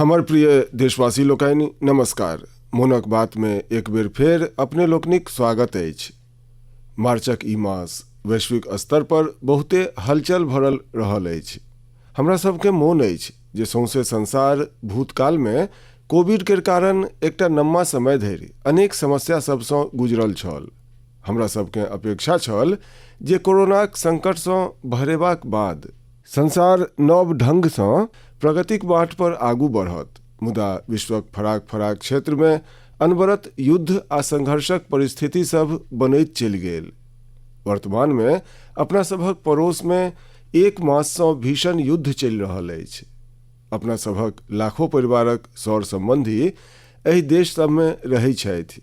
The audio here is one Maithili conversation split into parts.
हमर प्रिय देशवासी लोकनि, नमस्कार। मोनक बातमे एक बेर फेर अपने लोकनिक स्वागत अछि। मार्चक ई मास वैश्विक स्तर पर बहुते हलचल भरल रहल अछि। हमरा सबके मोन अछि जे सौंसे संसार भूतकालमे कोविड केर कारण एकटा नम्मा समय धरि अनेक समस्या सबसँ गुजरल छल। हमरा सबके अपेक्षा छल जे कोरोनाक संकटसँ बहरेबाक बाद संसार नव ढंगसँ प्रगतिक बाट पर आगू बढ़त, मुदा विश्वक फराक-फराक क्षेत्रमे अनवरत युद्ध आ संघर्षक परिस्थिति सभ बनैत चलि गेल। वर्तमानमे अपना सभक पड़ोसमे एक माससँ भीषण युद्ध चलि रहल अछि। अपना सभक लाखो परिवारक सर-संबंधी एहि देश सभमे रहै छथि,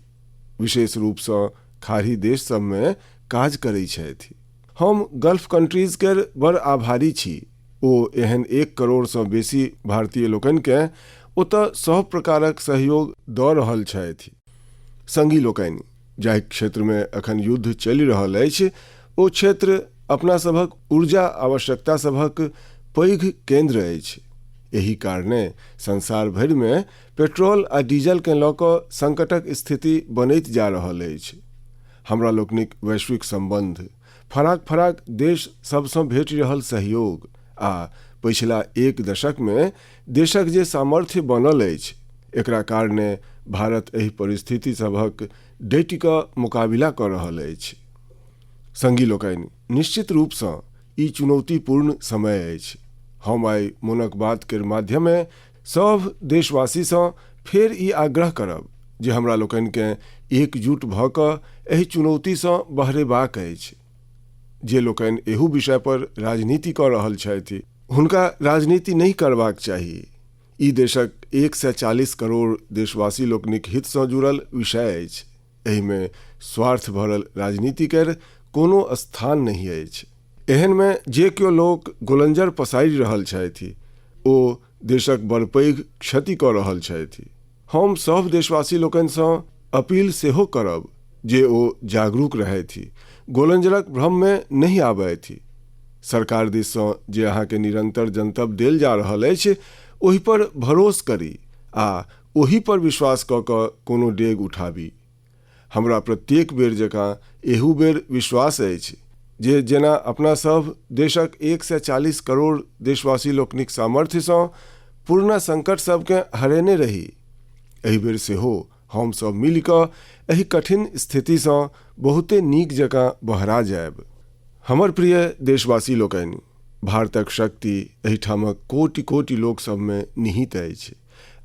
विशेष रूपसँ खाड़ी देश सभमे काज करै छथि। हम गल्फ कंट्रीज केर बड़ आभारी छी। ओ एहन 1 करोड़सँ बेसी भारतीय लोकनिकेँ ओतय सभ प्रकारक सहयोग दऽ रहल छथि। संगी लोकनि, जाहि क्षेत्रमे एखन युद्ध चलि रहल अछि, ओ क्षेत्र अपना सभक ऊर्जा आवश्यकता सभक पैघ केन्द्र अछि। एही कारणे संसार भरिमे पेट्रोल आ डीजलकेँ लऽ कऽ संकटक स्थिति बनैत जा रहल अछि। हमरा लोकनिक वैश्विक सम्बन्ध, फराक-फराक देश सभसँ भेटि रहल सहयोग आ पछिला एक दशकमे देशक जे सामर्थ्य बनल अछि, एकरा कारणे भारत एहि परिस्थिति सभक डटि कऽ मोकाबिला कऽ रहल अछि। संगी लोकनि, निश्चित रूपसँ ई चुनौतीपूर्ण समय अछि। हम आइ मोनक बात केर माध्यमे सभ देशवासीसँ फेर ई आग्रह करब जे हमरा लोकनिकेँ एकजुट भऽ कऽ एहि चुनौतीसँ बहरेबाक अछि। जे लोकनि एहू विषय पर राजनीति कऽ रहल छथि, हुनका राजनीति नहि करबाक चाही। ई देशक 140 करोड़ देशवासी लोकनिक हितसँ जुड़ल विषय अछि। एहिमे स्वार्थ भरल राजनीति केर कोनो स्थान नहि अछि। एहनमे जे केओ लोक गोलंजर पसारि रहल छथि, ओ देशक बड़ पैघ क्षति कऽ रहल छथि। हम सभ देशवासी लोकनिसँ अपील सेहो करब जे ओ जागरूक रहथि, गोलंजरक भ्रममे नहि आबथि। सरकार दिससँ जे अहाँकेँ निरंतर जनतब देल जा रहल अछि, ओहि पर भरोस करी आ ओही पर विश्वास कऽ कऽ कोनो डेग उठाबी। हमरा प्रत्येक बेर जकाँ एहू बेर विश्वास अछि जे जेना अपना सभ देशक 140 करोड़ देशवासी लोकनिक सामर्थ्यसँ पुरना संकट सभकेँ हरेने रही, एहि बेर सेहो हम सभ मिलि कऽ एहि कठिन स्थितिसँ बहुते नीक जकाँ बहरा जायब। हमर प्रिय देशवासी लोकनि, भारतक शक्ति एहिठामक कोटि-कोटि लोक सभमे निहित अछि।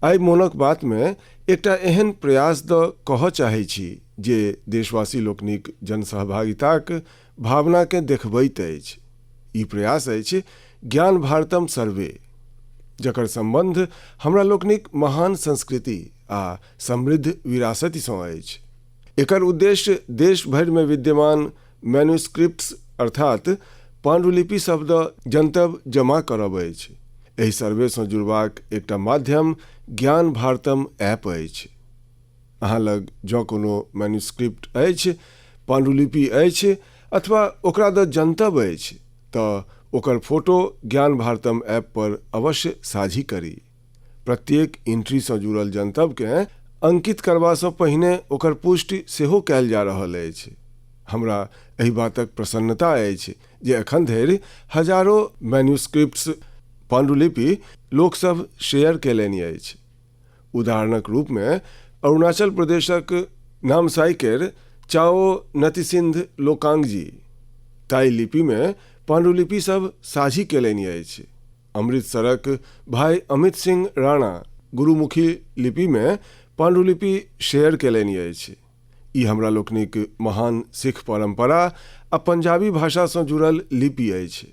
आइ मोनक बातमे एकटा एहन प्रयास दऽ कहऽ चाहै छी जे देशवासी लोकनिक जनसहभागिताक भावनाकेँ देखबैत अछि। ई प्रयास अछि ज्ञान भारतम सर्वे, जकर सम्बन्ध हमरा लोकनिक महान संस्कृति आ समृद्ध विरासतिसँ अछि। एकर उद्देश्य देश भरिमे विद्यमान मैन्युस्क्रिप्ट्स अर्थात पाण्डुलिपि सभ दऽ जनतब जमा करब अछि। एहि सर्वेसँ जुड़बाक एकटा माध्यम ज्ञान भारतम ऐप अछि। अहाँ लग जँ कोनो मैन्युस्क्रिप्ट अछि, पाण्डुलिपि अछि अथवा ओकरा दऽ जनतब अछि तऽ ओकर फोटो ज्ञान भारतम ऐप पर अवश्य साझी करी। प्रत्येक एंट्रीसँ जुड़ल जनतबकेँ अंकित करबासँ पहिने ओकर पुष्टि सेहो कयल जा रहल अछि। हमरा एहि बातक प्रसन्नता अछि जे एखन धरि हजारो मैन्युस्क्रिप्ट्स, पाण्डुलिपि, लोकसभ शेयर कयलनि अछि। उदाहरणक रूपमे अरुणाचल प्रदेशक नामसाई केर चाओ नतिसिंध लोकांगजी ताई लिपिमे पाण्डुलिपि सभ साझी कयलनि अछि। अमृतसरक भाई अमित सिंह राणा गुरुमुखी लिपिमे पाण्डुलिपि शेयर कयलनि अछि। ई हमरा लोकनिक महान सिख परंपरा आ पंजाबी भाषासँ जुड़ल लिपि अछि।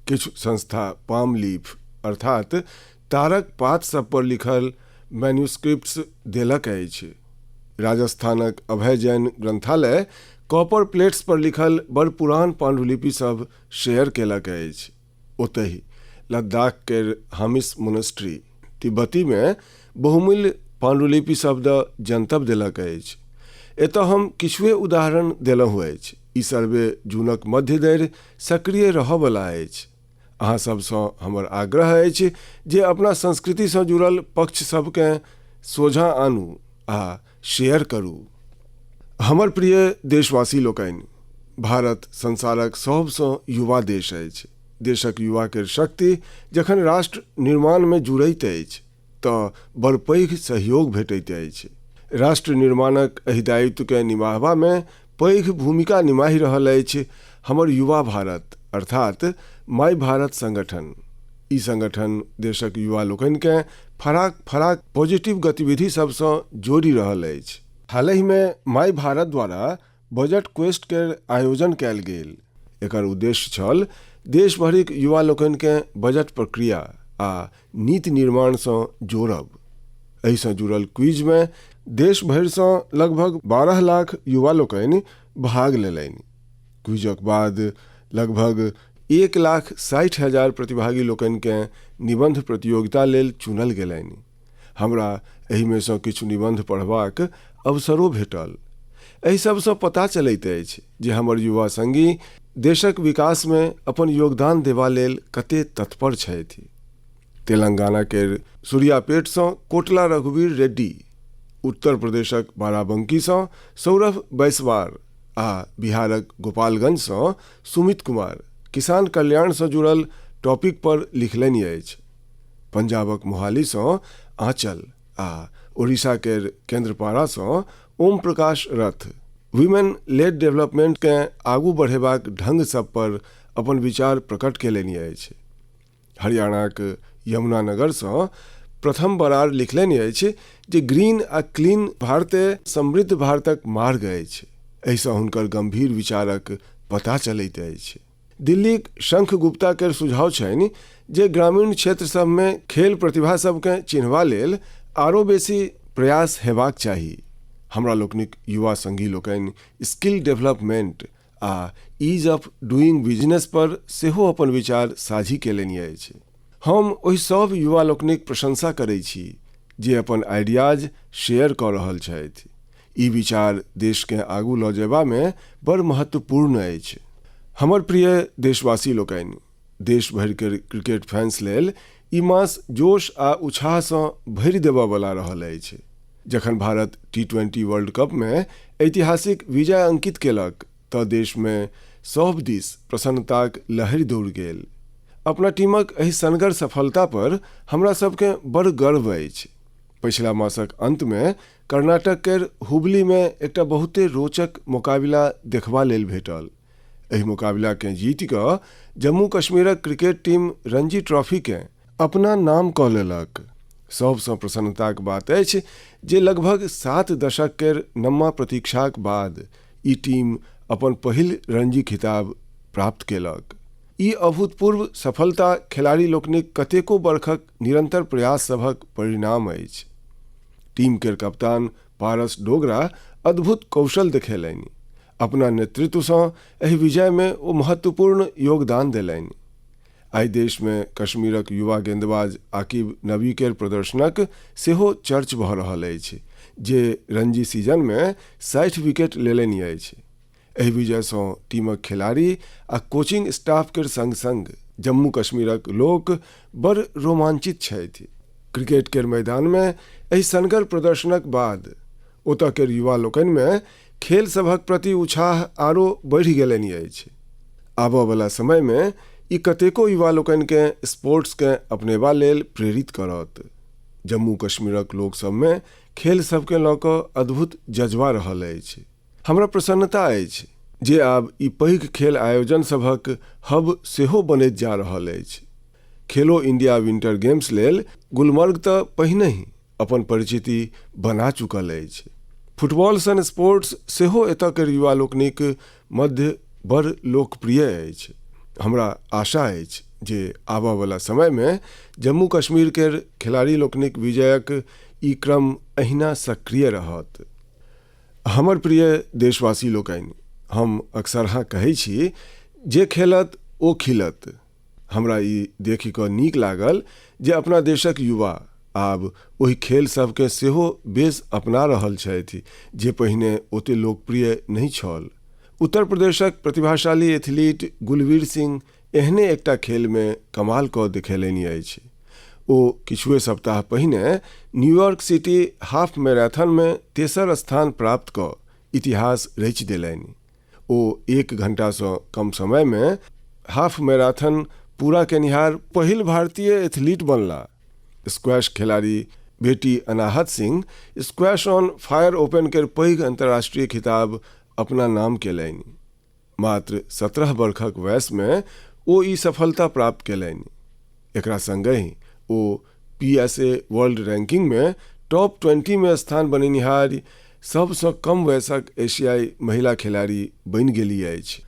किछु संस्था पाम लीफ अर्थात तारक पात सभ पर लिखल मैन्युस्क्रिप्ट्स देलक अछि। राजस्थानक अभय जैन ग्रंथालय कॉपर प्लेट्स पर लिखल बड़ पुरान पाण्डुलिपि सभ शेयर केलक अछि। ओतहि लद्दाख केर हामिस मोनेस्ट्री तिब्बतीमे बहुमूल्य पाण्डुलिपि सभ दऽ जनतब देलक अछि। एतऽ हम किछुए उदाहरण देलहुँ अछि। ई सर्वे जूनक मध्य धरि सक्रिय रहऽ बला अछि। अहाँ सभसँ हमर आग्रह अछि जे अपना संस्कृतिसँ जुड़ल पक्ष सभकेँ सोझाँ आनू आ शेयर करू। हमर प्रिय देशवासी लोकनि, भारत संसारक सभसँ युवा देश अछि। देशक युवा केर शक्ति जखन राष्ट्र निर्माणमे जुड़ैत अछि तऽ बड़ पैघ सहयोग भेटैत अछि। राष्ट्र निर्माणक एहि दायित्वकेँ निमाहबामे पैघ भूमिका निमाहि रहल अछि हमर युवा भारत अर्थात माई भारत संगठन। ई संगठन देशक युवा लोकनिकेँ फराक फराक पॉजिटिव गतिविधि सभसँ जोड़ि रहल अछि। हालहिमे माई भारत द्वारा बजट क्वेस्ट केर आयोजन कयल गेल। एकर उद्देश्य छल देश भरिक युवा लोकनिकेँ बजट प्रक्रिया आ नीति निर्माणसँ जोड़ब। एहिसँ जुड़ल क्विजमे देश भरिसँ लगभग 12 लाख युवा लोकनि भाग लेलनि। क्विजक बाद लगभग 1,60,000 प्रतिभागी लोकनिकेँ निबंध प्रतियोगिता लेल चुनल गेलनि। हमरा एहिमे सँ किछु निबंध पढ़बाक अवसरो भेटल। एहि सभसँ पता चलैत अछि जे हमर युवा संगी देशक विकासमे अपन योगदान देबा लेल कते तत्पर छथि। तेलंगाना केर सूर्यापेटसँ कोटला रघुवीर रेड्डी, उत्तर प्रदेशक बाराबंकीसँ सौरभ बैसवार आ बिहारक गोपालगंजसँ सुमित कुमार किसान कल्याणसँ जुड़ल टॉपिक पर लिखलनि अछि। पंजाबक मोहालीसँ आंचल आ ओडिशा केर केंद्रपाड़ासँ ओम प्रकाश रथ वीमेन लेड डेवलपमेंटकेँ आगू बढ़ेबाक ढंग सभ पर अपन विचार प्रकट केलनि अछि। हरियाणाक यमुनानगरसँ प्रथम बरार लिखलनि अछि जे ग्रीन आ क्लीन भारते समृद्ध भारतक मार्ग अछि। एहिसँ हुनकर गंभीर विचारक पता चलैत अछि। दिल्लीक शंख गुप्ता केर सुझाव छनि जे ग्रामीण क्षेत्र सभमे खेल प्रतिभा सभकेँ चिन्हबा लेल आरो बेसी प्रयास हेबाक चाही। हमरा लोकनिक युवा संगी लोकनि स्किल डेवलपमेंट आ ईज ऑफ डूइंग बिजनेस पर सेहो अपन विचार साझी केलनि अछि। हम ओहि सभ युवा लोकनिक प्रशंसा करैत छी जे अपन आइडियाज शेयर कऽ रहल छथि। ई विचार देशकेँ आगू लऽ जयबामे बड़ महत्वपूर्ण अछि। हमर प्रिय देशवासी लोकनि, देश भरि केर क्रिकेट फैंस लेल ई मास जोश आ उछाहसँ भरि देबय बला रहल अछि। जखन भारत टी20 वर्ल्ड कपमे ऐतिहासिक विजय अंकित केलक तऽ देशमे सभ दिस प्रसन्नताक लहरि दौड़ गेल। अपना टीमक एहि सनगर सफलता पर हमरा सभकेँ बड़ गर्व अछि। पछिला मासक अंतमे कर्नाटक केर हुबलीमे एकटा बहुते रोचक मोकाबिला देखबा लेल भेटल। एहि मोकाबिलाकेँ जीति कऽ जम्मू कश्मीरक क्रिकेट टीम रणजी ट्रॉफीकेँ अपना नाम कऽ लेलक। सभसँ प्रसन्नताक बात अछि जे लगभग 7 दशक केर नम्मा प्रतीक्षाक बाद ई टीम अपन पहिल रणजी खिताब प्राप्त केलक। ई अभूतपूर्व सफलता खेलाड़ी लोकनिक कतेको बरखक निरंतर प्रयास सभक परिणाम अछि। टीम केर कप्तान पारस डोगरा अद्भुत कौशल देखेलनि। अपना नेतृत्वसँ एहि विजयमे ओ महत्वपूर्ण योगदान देलनि। आइ देशमे कश्मीरक युवा गेंदबाज आकिब नबी केर प्रदर्शनक सेहो चर्च भऽ रहल अछि, जे रणजी सीजनमे 60 विकेट लेलनि अछि। एहि विजयसँ टीमक खिलाड़ी आ कोचिंग स्टाफ केर संग-संग जम्मू कश्मीरक लोक बड़ रोमांचित छथि। क्रिकेट केर मैदानमे एहि सनगर प्रदर्शनक बाद ओतय केर युवा लोकनिमे खेल सभक प्रति उछाह आरो बढ़ि गेलनि अछि। आबयवला समयमे ई कतेको युवा लोकनिकेँ स्पोर्ट्सकेँ अपनेबा लेल प्रेरित करत। जम्मू कश्मीरक लोक सभमे खेल सभकेँ लऽ कऽ अद्भुत जज्बा रहल अछि। हमरा प्रसन्नता अछि जे आब ई पैघ खेल आयोजन सभक हब सेहो बनैत जा रहल अछि। खेलो इंडिया विंटर गेम्स लेल गुलमर्ग तऽ पहिनहि अपन परिचिति बना चुकल अछि। फुटबॉल सन स्पोर्ट्स सेहो एतय केर युवा लोकनिक मध्य बड़ लोकप्रिय अछि। हमरा आशा अछि जे आबयवला समयमे जम्मू कश्मीर केर खिलाड़ी लोकनिक विजयक ई क्रम एहिना सक्रिय रहत। हमर प्रिय देशवासी लोकनि, हम अक्सरहाँ कहै छी जे खेलत ओ खिलत। हमरा ई देखि कऽ नीक लागल जे अपना देशक युवा आब ओहि खेल सभकेँ सेहो बेस अपना रहल छथि जे पहिने ओते लोकप्रिय नहि छल। उत्तर प्रदेशक प्रतिभाशाली एथलीट गुलवीर सिंह एहने एकटा खेलमे कमाल कऽ देखेलनि अछि। ओ किछुए सप्ताह पहिने न्यूयॉर्क सिटी हाफ मैराथनमे तेसर स्थान प्राप्त कऽ इतिहास रचि देलनि। ओ एक घंटासँ कम समयमे हाफ मैराथन पूरा केनिहार पहिल भारतीय एथलीट बनला। स्क्वैश खेलाड़ी बेटी Anahat Singh squash on fire open केर पैघ अंतर्राष्ट्रीय खिताब अपना नाम केलनि। मात्र 17 बरखक वयसमे ओ ई सफलता प्राप्त केलनि। एकरा संगहि ओ पीएसए वर्ल्ड रैंकिंगमे टॉप 20 मे स्थान बनेनिहारि सबसँ कम वयसक एशियाई महिला खेलाड़ी बनि गेली अछि।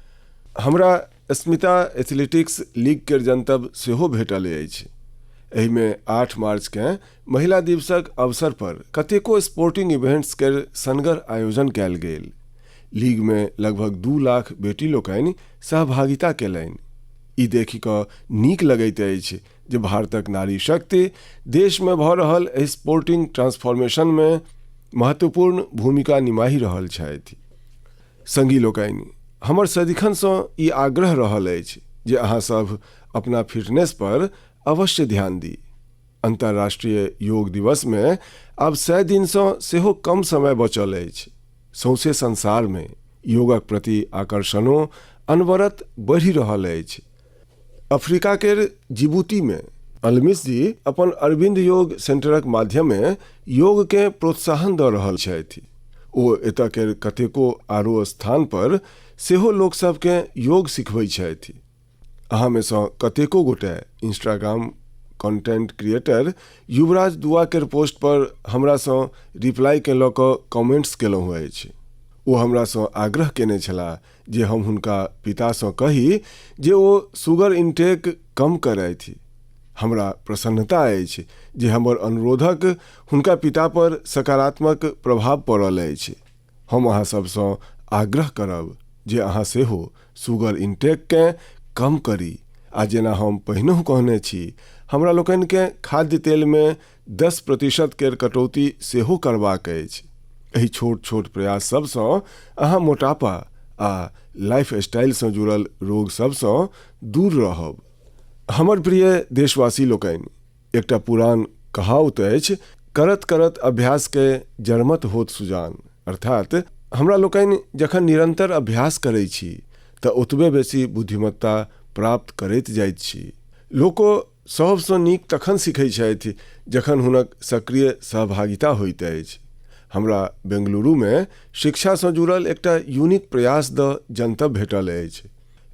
हमरा स्मिता एथलेटिक्स लीग केर जनतब सेहो भेटल अछि। एहिमे 8 मार्चकेँ महिला दिवसक अवसर पर कतेको स्पोर्टिंग इवेंट्स केर सनगर आयोजन कयल गेल। लीगमे लगभग 2 लाख बेटी लोकनि सहभागिता केलनि। ई देखि कऽ नीक लगैत अछि जे भारतक नारी शक्ति देशमे भऽ रहल एहि स्पोर्टिंग ट्रांसफॉर्मेशनमे महत्वपूर्ण भूमिका निमाहि रहल छथि। संगी लोकनि, हमर सदिखनसँ ई आग्रह रहल अछि जे अहाँ सभ अपना फिटनेस पर अवश्य ध्यान दी। अंतर्राष्ट्रीय योग दिवसमे आब 100 दिनसँ सेहो कम समय बचल अछि। सौंसे संसारमे योगक प्रति आकर्षणो अनवरत बढ़ि रहल अछि। अफ्रीका केर जिबूतीमे अलमिस जी अपन अरविंद योग सेंटरक माध्यमे योगकेँ प्रोत्साहन दऽ रहल छथि। ओ एतऽ केर कतेको आरो स्थान पर सेहो लोक सभकेँ योग सिखबै छथि। अहाँमे सँ कतेको गोटे Instagram content creator Yuvraj Dua केर पोस्ट पर हमरासँ रिप्लाईकेँ लऽ कऽ कमेंट्स केलहुँ अछि। ओ हमरासँ आग्रह केने छलाह जे हम हुनका पितासँ कही जे ओ शुगर इनटेक कम करथि। हमरा प्रसन्नता अछि जे हमर अनुरोधक हुनका पिता पर सकारात्मक प्रभाव पड़ल अछि। हम अहाँ सभसँ आग्रह करब जे अहाँ सेहो शुगर इनटेककेँ कम करी आ जेना हम पहिनहुँ कहने छी, हमरा लोकनिकेँ खाद्य तेलमे 10% केर कटौती सेहो करबाक अछि। एहि छोट-छोट प्रयास सभसँ अहाँ मोटापा आ लाइफ स्टाइलसँ जुड़ल रोग सभसँ दूर रहब। हमर प्रिय देशवासी लोकनि, एकटा पुरान कहावत अछि, करत करत अभ्यास के जड़मत होत सुजान। अर्थात हमरा लोकनि जखन निरंतर अभ्यास करै छी तऽ ओतबे बेसी बुद्धिमत्ता प्राप्त करैत जाइत छी। लोको सभसँ नीक तखन सीखै छथि जखन हुनक सक्रिय सहभागिता होइत अछि। हमरा बेंगलुरुमे शिक्षासँ जुड़ल एकटा यूनिक प्रयास दऽ जनतब भेटल अछि।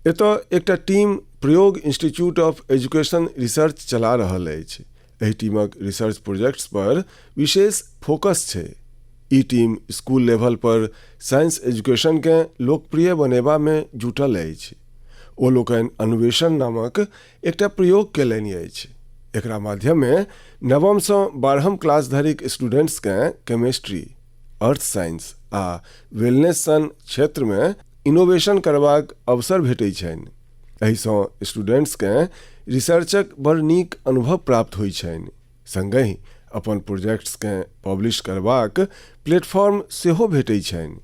एतय एकटा team Prayog institute of education research चला रहल अछि। एहि टीमक रिसर्च प्रोजेक्ट्स पर विशेष फोकस छै। ई टीम स्कूल लेवल पर साइंस एजुकेशनकेँ लोकप्रिय बनेबामे जुटल अछि। ओ लोकनि अन्वेषण नामक एकटा प्रयोग केलनि अछि। एकरा माध्यमे नवमसँ 12म क्लास धरिक स्टूडेंट्सकेँ केमिस्ट्री, अर्थ साइंस आ वेलनेस सन क्षेत्रमे इनोवेशन करबाक अवसर भेटैत छनि। एहिसँ स्टूडेंट्सकेँ रिसर्चक बड़ नीक अनुभव प्राप्त होइत छनि, संगहि अपन प्रोजेक्ट्सकेँ पब्लिश करबाक प्लेटफॉर्म सेहो भेटैत छनि।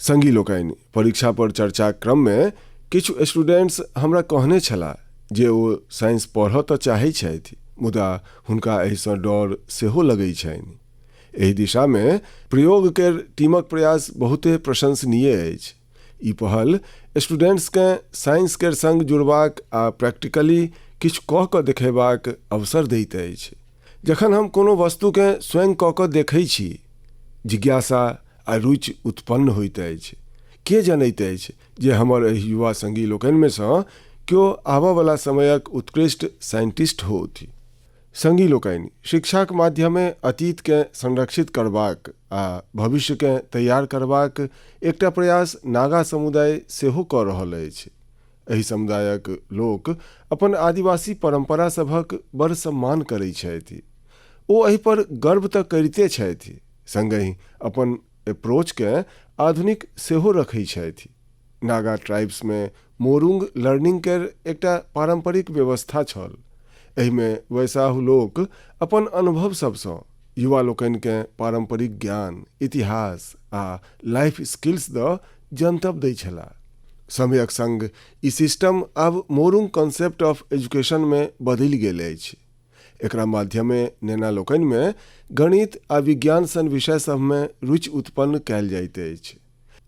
संगी लोकनि, परीक्षा पर चर्चाक क्रममे किछु स्टूडेंट्स हमरा कहने छलाह जे ओ साइंस पढ़ऽ तऽ चाहैत छथि, मुदा हुनका एहिसँ डर सेहो लगैत छनि। एहि दिशामे प्रयोग केर टीमक प्रयास बहुते प्रशंसनीय अछि। ई पहल स्टूडेंट्सकेँ साइंस केर संग जुड़बाक आ प्रैक्टिकली किछु कऽ कऽ देखेबाक अवसर दैत अछि। जखन हम कोनो वस्तुकेँ स्वयं कऽ कऽ देखै छी, जिज्ञासा आ रुचि उत्पन्न होइत अछि। के जनैत अछि जे हमर एहि युवा संगी लोकनिमे सँ केओ आबऽवला समयक उत्कृष्ट साइंटिस्ट होथि। संगी लोकनि, शिक्षाक माध्यमे अतीतकेँ संरक्षित करबाक आ भविष्यकेँ तैयार करबाक एकटा प्रयास नागा समुदाय सेहो कऽ रहल अछि। एहि समुदायक लोक अपन आदिवासी परंपरा सभक बड़ सम्मान करैत छथि। ओ एहि पर गर्व तऽ करिते छथि, संगहि अपन अप्रोचकेँ आधुनिक सेहो रखैत छथि। नागा ट्राइब्समे मोरुंग लर्निंग केर एकटा पारंपरिक व्यवस्था छल। एहिमे वैसाहु लोक अपन अनुभव सभसँ युवा लोकनिकेँ पारंपरिक ज्ञान, इतिहास आ लाइफ स्किल्स दऽ जनतब दै छलाह। समयक संग ई सिस्टम आब मोरुंग कॉन्सेप्ट ऑफ एजुकेशन मे बदलि गेल अछि। एकरा माध्यमे नेना लोकनि मे गणित आ विज्ञान सन विषय सभमे रुचि उत्पन्न कयल जाइत अछि।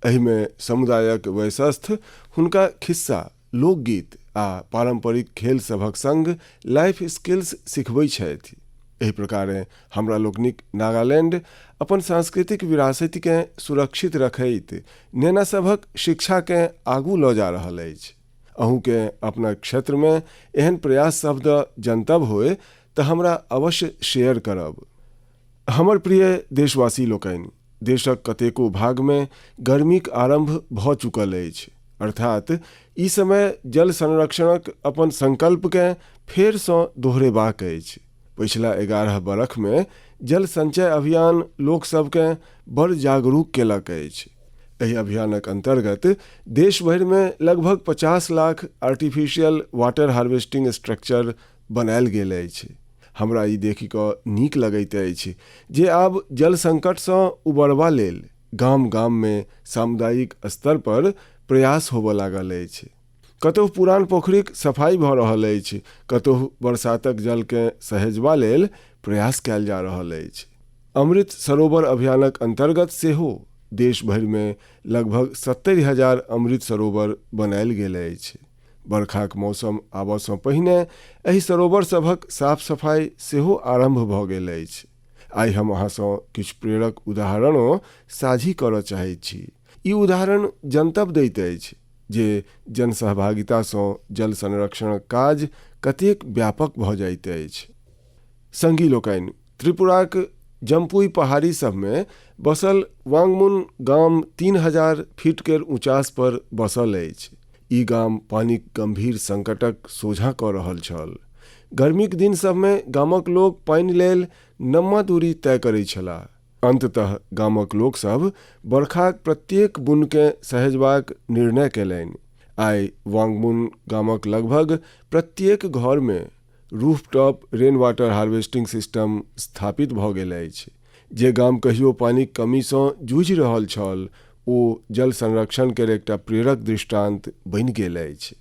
एहिमे समुदायक वयस्क हुनका खिस्सा, लोकगीत आ पारंपरिक खेल सभक संग लाइफ स्किल्स सिखबै छथि। एहि प्रकारेँ हमरा लोकनिक नागालैंड अपन सांस्कृतिक विरासतिकेँ सुरक्षित रखैत नेना सभक शिक्षाकेँ आगू लऽ जा रहल अछि। अहूँकेँ अपना क्षेत्रमे एहन प्रयास सभ दऽ जनतब होय तऽ हमरा अवश्य शेयर करब। हमर प्रिय देशवासी लोकनि, देशक कतेको भागमे गर्मीक आरम्भ भऽ चुकल अछि। अर्थात ई समय जल संरक्षणक अपन संकल्पकेँ फेरसँ दोहरेबाक अछि। पछिला 11 बरखमे जल संचय अभियान लोकसभकेँ बड़ जागरूक केलक अछि। एहि अभियानक अन्तर्गत देश भरिमे लगभग 50 lakh artificial water harvesting structure बनायल गेल अछि। हमरा ई देखि कऽ नीक लगैत अछि जे आब जल संकटसँ उबरबा लेल गाम-गाममे सामुदायिक स्तर पर प्रयास होबय लागल अछि। कतहु पुरान पोखरिक सफाई भऽ रहल अछि, कतहु बरसातक जलकेँ सहेजबा लेल प्रयास कयल जा रहल अछि। अमृत सरोवर अभियानक अन्तर्गत सेहो देश भरिमे लगभग 70,000 अमृत सरोवर बनायल गेल अछि। बरखाक मौसम आबयसँ पहिने एहि सरोवर सभक साफ-सफाई सेहो आरम्भ भऽ गेल अछि। आइ हम अहाँसँ किछु प्रेरक उदाहरणो साझी करय चाहैत छी। ई उदाहरण जनतब दैत अछि जे जनसहभागितासँ जल संरक्षणक काज कतेक व्यापक भऽ जाइत अछि। संगी लोकनि, त्रिपुराक जम्पुई पहाड़ी सभमे बसल वांगमुन गाम 3000 फीट केर ऊँचास पर बसल अछि। ई गाम पानिक गंभीर संकटक सोझाँ कऽ रहल छल। गर्मीक दिन सभमे गामक लोक पानि लेल नम्मा दूरी तय करैत छलाह। अन्ततः गामक लोक सभ बरखाक प्रत्येक बुनकेँ सहेजबाक निर्णय कयलनि। आइ वांगमुन गामक लगभग प्रत्येक घरमे rooftop rain water harvesting system स्थापित भऽ गेल अछि। जे गाम कहियो पानिक कमीसँ जूझि रहल छल, ओ जल संरक्षण केर एकटा प्रेरक दृष्टांत बनि गेल अछि।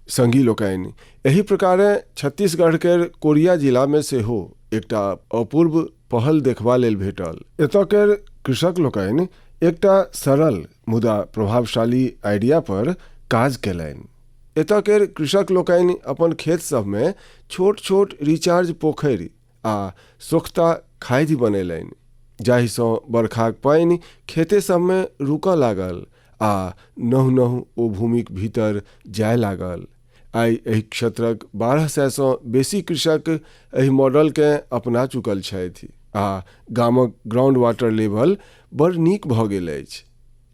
संगी लोकनि, एहि प्रकारेँ छत्तीसगढ़ केर कोरिया जिलामे सेहो एकटा अपूर्व पहल देखबा लेल भेटल। एतय केर कृषक लोकनि एकटा सरल मुदा प्रभावशाली आइडिया पर काज कयलनि। एतय केर कृषक लोकनि अपन खेत सभमे छोट-छोट रिचार्ज पोखरि आ सोख्ता खाधि बनेलनि, जाहिसँ बरखाक पानि खेते सभमे रुकऽ लागल आ नहु-नहु ओ भूमिक भीतर जाय लागल। आइ एहि क्षेत्रक 1200सँ बेसी कृषक एहि मॉडलकेँ अपना चुकल छथि आ गामक ग्राउंड वाटर लेवल बड़ नीक भऽ गेल अछि।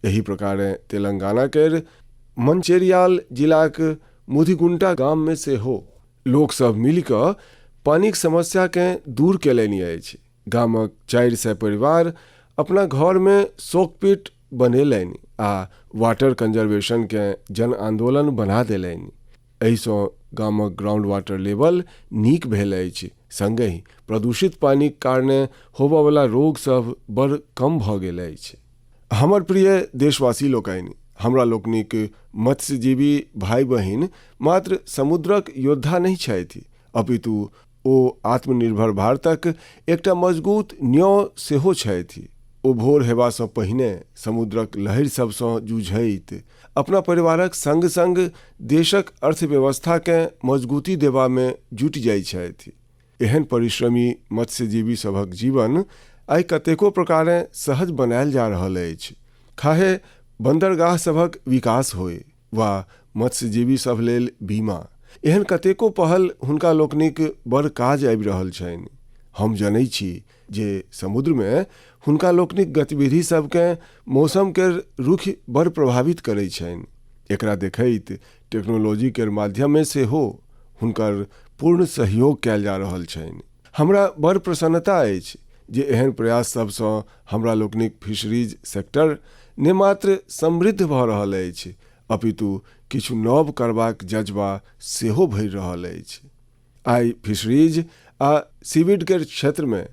एहि प्रकारेँ तेलंगाना केर मंचेरियाल जिलाक मुधिगुंटा गाममे सेहो लोक सभ मिलि कऽ पानिक समस्याकेँ दूर केलनि अछि। गामक 400 परिवार अपना घरमे सोकपिट बनेलनि आ वाटर कंजर्वेशनकेँ जन आंदोलन बना देलनि। एहिसँ गामक ग्राउंड वाटर लेवल नीक भेल अछि, संगहि प्रदूषित पानिक कारणे होबयवला रोग सभ बड़ कम भऽ गेल अछि। हमर प्रिय देशवासी लोकनि, हमरा लोकनिक मत्स्यजीवी भाइ-बहिन मात्र समुद्रक योद्धा नहि छथि, अपितु ओ आत्मनिर्भर भारतक एकटा मजगूत न्यों सेहो छथि। ओ भोर हेबासँ पहिने समुद्रक लहरि सभसँ जूझैत अपना परिवारक संग-संग देशक अर्थव्यवस्थाकेँ मजगूती देबामे जुटि जाइत छथि। एहन परिश्रमी मत्स्यजीवी सभक जीवन आइ कतेको प्रकारेँ सहज बनायल जा रहल अछि। खाहे बन्दरगाह सभक विकास होय वा मत्स्यजीवी सभ लेल बीमा, एहन कतेको पहल हुनका लोकनिक बड़ काज आबि रहल छनि। हम जनैत छी जे समुद्रमे हुनका लोकनिक गतिविधि सभकेँ मौसम केर रुखि बड़ प्रभावित करैत छनि। एकरा देखैत टेक्नोलॉजी केर माध्यमे सेहो हुनकर पूर्ण सहयोग कयल जा रहल छनि। हमरा बड़ प्रसन्नता अछि जे एहन प्रयास सभसँ हमरा लोकनिक फिशरीज सेक्टर ने मात्र समृद्ध भऽ रहल अछि, अपितु किछु नव करबाक जज्बा सेहो भरि रहल अछि। आइ फिशरीज आ सीवीड केर क्षेत्रमे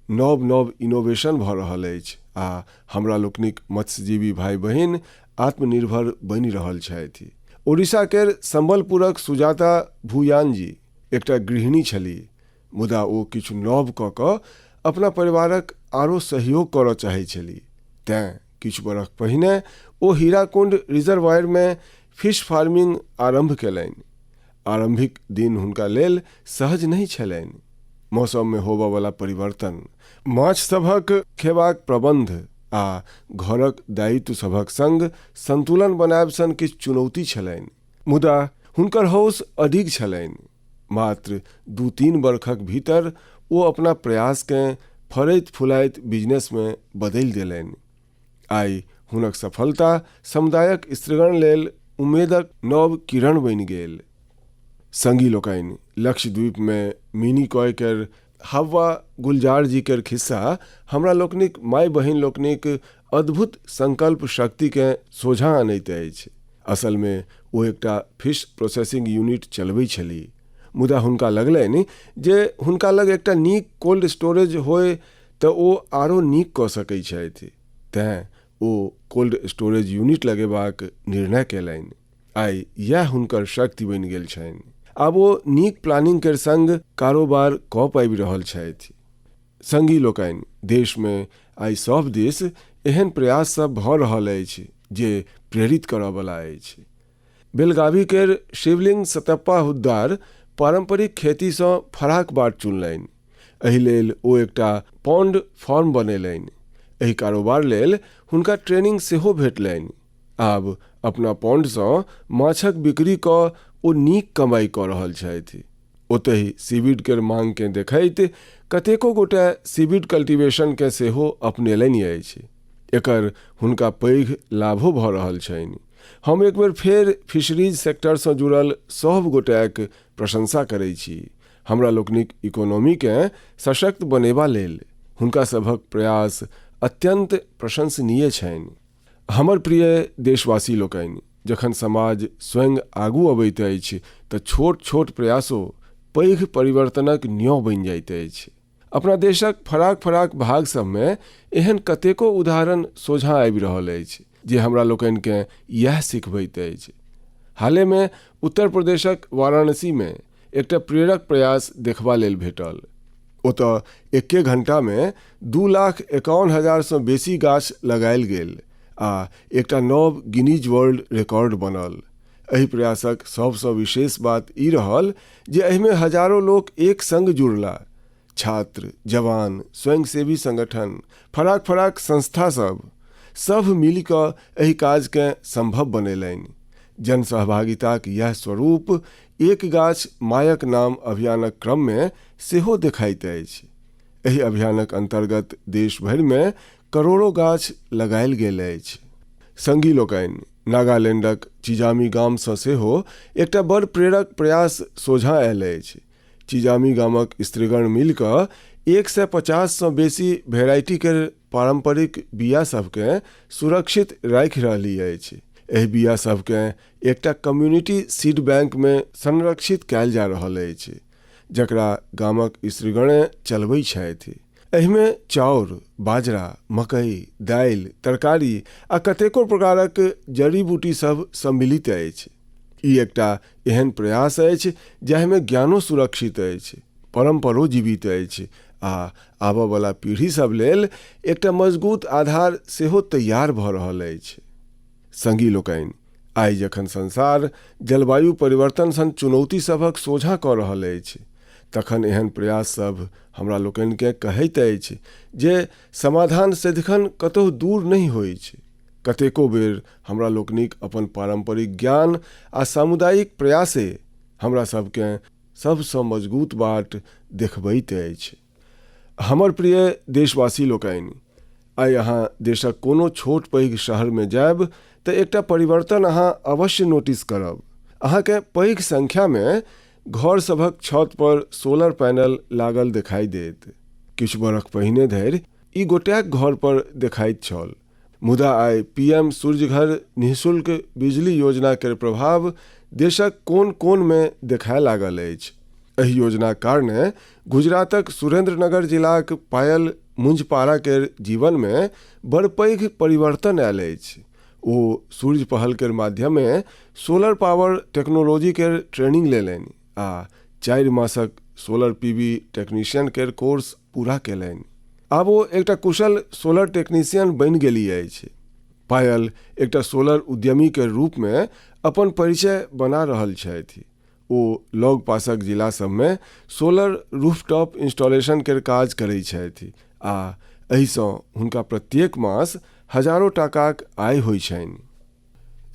नव-नव इनोवेशन भऽ रहल अछि आ आ हमरा लोकनिक मत्स्यजीवी भाई बहिन आत्मनिर्भर बनि रहल छथि। ओडिशा केर संबलपुरक सुजाता भूयान जी एकटा गृहिणी छलीह, मुदा ओ किछु नव कऽ कऽ अपना परिवारक आरो सहयोग करऽ चाहै छलीह। तेँ किछु बरख पहिने ओ हीराकुंड रिजर्वायरमे फिश फार्मिंग आरम्भ केलनि। आरम्भिक दिन हुनका लेल सहज नहि छलनि। मौसममे होबयवला परिवर्तन, माछ सभक खेबाक प्रबन्ध आ घरक दायित्व सभक संग संतुलन बनायब सन किछु चुनौती छलनि। मुदा हुनकर हौस अडिग छलनि। मात्र 2-3 बरखक भीतर ओ अपना प्रयासकेँ फड़ैत फुलाइत बिजनेसमे बदलि देलनि। आइ हुनक सफलता समुदायक स्त्रीगण लेल उम्मेदक नव किरण बनि गेल। संगी लोकनि, लक्षद्वीपमे मिनी कॉय केर हव्वा गुलजार जी केर खिस्सा हमरा लोकनिक माय बहिन लोकनिक अद्भुत संकल्प शक्तिकेँ सोझाँ अनैत अछि। असलमे ओ एकटा फिश प्रोसेसिंग यूनिट चलबै छली, मुदा हुनका लगलनि जे हुनका लग एकटा नीक कोल्ड स्टोरेज होय तऽ ओ आरो नीक कऽ सकै छथि। तेँ ओ कोल्ड स्टोरेज यूनिट लगेबाक निर्णय केलनि। आइ इएह हुनकर शक्ति बनि गेल छनि। आब ओ नीक प्लानिंग केर संग कारोबार कऽ पाबि रहल छथि। संगी लोकनि, देशमे आइ सभ दिस एहन प्रयास सभ भऽ रहल अछि जे प्रेरित करऽवला अछि। बेलगावी केर शिवलिंग सतप्पा हुद्दार पारंपरिक खेतीसँ फराक बाट चुनलनि। एहि लेल ओ एकटा पॉन्ड फार्म बनेलनि। एहि कारोबार लेल हुनका ट्रेनिंग सेहो भेटलनि। आब अपना पॉन्डसँ माछक बिक्री कऽ ओ नीक कमाई कऽ रहल छथि। ओतहि सीवीड केर मांगकेँ देखैत कतेको गोटे सीवीड कल्टीवेशनकेँ सेहो अपनेलनि अछि। एकर हुनका पैघ लाभो भऽ रहल छनि। हम एक बेर फेर फिशरीज सेक्टरसँ जुड़ल सभ गोटेक प्रशंसा करैत छी। हमरा लोकनिक इकोनॉमीकेँ सशक्त बनेबा लेल हुनका सभक प्रयास अत्यंत प्रशंसनीय छनि। हमर प्रिय देशवासी लोकनि, जखन समाज स्वयं आगू अबैत अछि तऽ छोट छोट प्रयासो पैघ परिवर्तनक न्यों बनि जाइत अछि। अपना देशक फराक फराक भाग सभमे एहन कतेको उदाहरण सोझाँ आबि रहल अछि जे हमरा लोकनिकेँ इएह सिखबैत अछि। हालेमे उत्तर प्रदेशक वाराणसीमे एकटा प्रेरक प्रयास देखबा लेल भेटल। ओतय एक्के घंटामे 2,51,000सँ बेसी गाछ लगायल गेल आ एकटा नव गिनीज वर्ल्ड रिकॉर्ड बनल। एहि प्रयासक सभसँ विशेष बात ई रहल जे एहिमे हजारो लोक एक संग जुड़ला। छात्र, जवान, स्वयंसेवी संगठन, फराक फराक संस्था सभ, सभ मिलि कऽ एहि काजकेँ संभव बनेलनि। जनसहभागिताक इएह स्वरूप एक गाछ मायक नाम अभियानक क्रममे सेहो देखाइत अछि। एहि अभियानक अन्तर्गत देश भरिमे करोड़ो गाछ लगायल गेल अछि। संगी लोकनि, नागालैंडक चिजामी गामसँ सेहो एकटा बड़ प्रेरक प्रयास सोझाँ आयल अछि। चिजामी गामक स्त्रीगण मिलि कऽ 150सँ बेसी भेराइटी केर पारम्परिक बीया सभकेँ सुरक्षित राखि रहली अछि। एहि बीया सभकेँ एकटा कम्युनिटी सीड बैंकमे संरक्षित कयल जा रहल अछि, जकरा गामक स्त्रीगणे चलबै छथि। एहिमे चाउर, बाजरा, मकई, दालि, तरकारी आ कतेको प्रकारक जड़ी बूटी सभ सम्मिलित अछि। ई एकटा एहन प्रयास अछि जाहिमे ज्ञानो सुरक्षित अछि, परम्परो जीवित अछि आ आबयवला पीढ़ी सभ लेल एकटा मजगूत आधार सेहो तैयार भऽ रहल अछि। संगी लोकनि, आइ जखन संसार जलवायु परिवर्तन सन चुनौती सभक सोझाँ कऽ रहल अछि, तखन एहन प्रयास सभ हमरा लोकनिकेँ कहैत अछि जे समाधान सदिखन कतहु दूर नहि होइछ। कतेको बेर हमरा लोकनिक अपन पारम्परिक ज्ञान आ सामुदायिक प्रयासे हमरा सभकेँ सभसँ मजगूत बाट देखबैत अछि। हमर प्रिय देशवासी लोकनि, आइ अहाँ देशक कोनो छोट पैघ शहरमे जायब तऽ एकटा परिवर्तन अहाँ अवश्य नोटिस करब। अहाँकेँ पैघ संख्यामे घर सभक छत पर सोलर पैनल लागल देखाइ देत। किछु बरख पहिने धरि ई गोटैक घर पर देखाइत छल, मुदा आइ पीएम सूर्य घर निःशुल्क बिजली योजना केर प्रभाव देशक कोन कोनमे देखाय लागल अछि। एहि योजनाक कारणे गुजरातक सुरेंद्रनगर जिलाक पायल मुंजपारा केर जीवनमे बड़ पैघ परिवर्तन आयल अछि। ओ सूर्य पहल केर माध्यमे सोलर पावर टेक्नोलॉजी केर ट्रेनिंग लेलनि आ 4 मासक सोलर पीवी टेक्नीशियन केर कोर्स पूरा केलनि। आब ओ एकटा कुशल सोलर टेक्नीशियन बनि गेली अछि। पायल एकटा सोलर उद्यमी केर रूपमे अपन परिचय बना रहल छथि। ओ लग पासक जिला सभमे सोलर रूफटॉप इंस्टॉलेशन केर काज करैत छथि आ एहिसँ हुनका प्रत्येक मास हजारो टाकाक आय होइ छनि।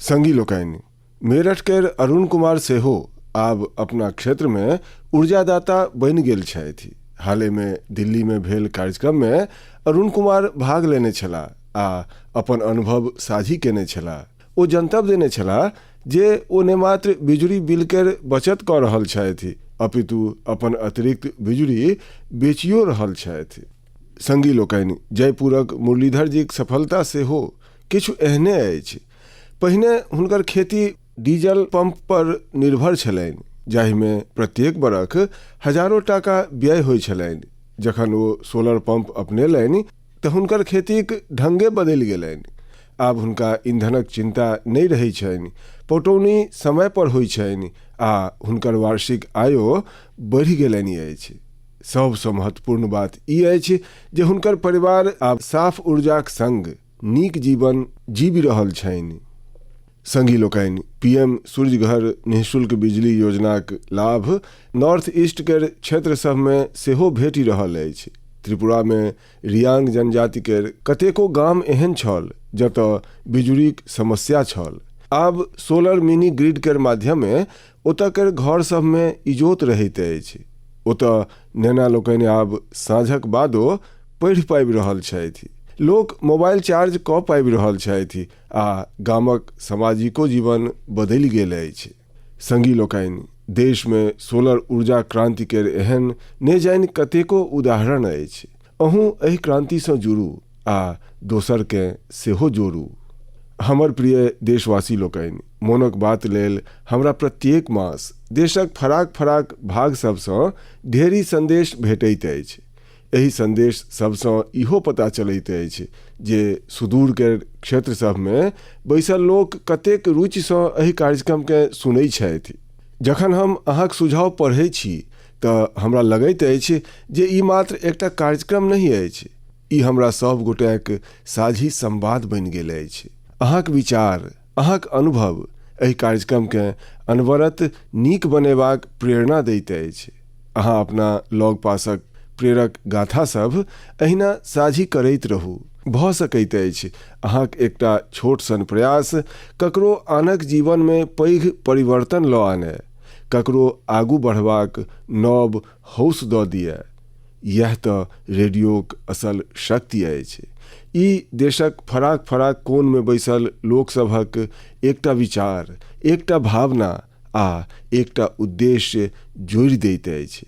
संगी लोकनि, मेरठ केर अरुण कुमार सेहो आब अपना क्षेत्रमे ऊर्जादाता बनि गेल छथि। हालेमे दिल्लीमे भेल कार्यक्रममे अरुण कुमार भाग लेने छलाह आ अपन अनुभव साझी केने छलाह। ओ जनतब देने छलाह जे ओ ने मात्र बिजुरी बिल केर बचत कऽ रहल छथि अपितु अपन अतिरिक्त बिजुरी बेचियो रहल छथि। संगी लोकनि, जयपुरक मुरलीधर जीक सफलता सेहो किछु एहने अछि। पहिने हुनकर खेती डीजल पंप पर निर्भर छलनि, जाहिमे प्रत्येक बरख हजारो टाका व्यय होइ छलनि। जखन ओ सोलर पंप अपनेलनि तऽ हुनकर खेतीक ढंगे बदलि गेलनि। आब हुनका ईंधनक चिंता नहि रहै छनि, पटौनी समय पर होइ छनि आ हुनकर वार्षिक आयो बढ़ि गेलनि अछि। सबसँ महत्वपूर्ण बात ई अछि जे हुनकर परिवार आब साफ ऊर्जाक संग नीक जीवन जीबि रहल छनि। संगी लोकनि, पीएम सूर्य घर निःशुल्क बिजली योजनाक लाभ नॉर्थ ईस्ट केर क्षेत्र सभमे सेहो भेटि रहल अछि। त्रिपुरामे रियांग जनजाति केर कतेको गाम एहन छल जतय बिजुरीक समस्या छल। आब सोलर मिनी ग्रिड केर माध्यमे ओतय केर घर सभमे इजोत रहैत अछि। ओतय नेना लोकनि आब साँझक बादो पढ़ि पाबि रहल छथि। लोक मोबाइल चार्ज कऽ पाबि रहल छथि आ गामक सामाजिको जीवन बदलि गेल अछि। संगी लोकनि, देशमे सोलर ऊर्जा क्रांति केर एहन ने जानि कतेको उदाहरण अछि। अहूँ एहि क्रांतिसँ जुड़ू आ दोसरकेँ सेहो जोड़ू। हमर प्रिय देशवासी लोकनि, मोनक बात लेल हमरा प्रत्येक मास देशक फराक-फराक भाग सभसँ ढेरी संदेश भेटैत अछि। एहि संदेश सभसँ इहो पता चलैत अछि जे सुदूर केर क्षेत्र सभमे बैसल लोक कतेक रुचिसँ एहि कार्यक्रमकेँ सुनैत छथि। जखन हम अहाँक सुझाव पढ़ैत छी तऽ हमरा लगैत अछि जे ई मात्र एकटा कार्यक्रम नहि अछि, ई हमरा सभ गोटेक साझी संवाद बनि गेल अछि। अहाँक विचार, अहाँक अनुभव एहि कार्यक्रमकेँ अनवरत नीक बनेबाक प्रेरणा दैत अछि। अहाँ अपना लग पासक प्रेरक गाथा सभ एहिना साझी करैत रहू। भऽ सकैत अछि अहाँक एकटा छोट सन प्रयास ककरो आनक जीवनमे पैघ परिवर्तन लऽ आनय, ककरो आगू बढ़बाक नव हौस दऽ दिअय। इएह तऽ रेडियोक असल शक्ति अछि। ई देशक फराक-फराक कोनमे बैसल लोक सभक एकटा विचार, एकटा भावना आ एकटा उद्देश्य जोड़ि दैत अछि।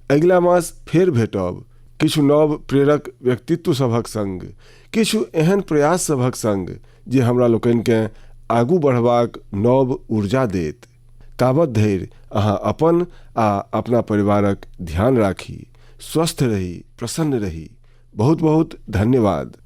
अगिला मास फेर भेटब किछु नव प्रेरक व्यक्तित्व सभक संग, किछु एहन प्रयास सभक संग जे हमरा लोकनिकेँ आगू बढ़बाक नव ऊर्जा देत। ताबत धरि अहाँ अपन आ अपना परिवारक ध्यान राखी, स्वस्थ रही, प्रसन्न रही। बहुत बहुत धन्यवाद।